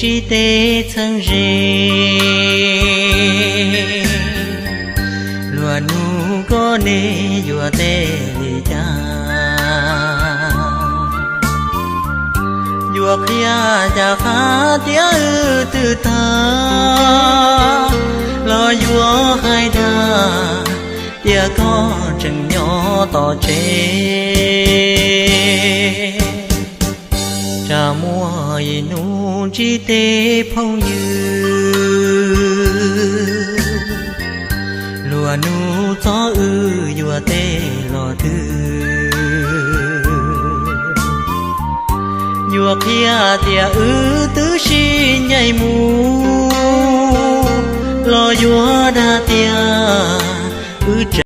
ntsib tej txheeb ze. Luag nug koj ne, yuav teb li cas? Yuav qhia cas hais tias wb twb tag, los yuav hais dag tias koj tseem nyob tom tsev. Tsam muaj ib hnub ntsib tej phooj ywg, luag nug txog wb yuav teb los twg. Yuav qhia tias wb twb sib ncaim mus, los yuav dag tias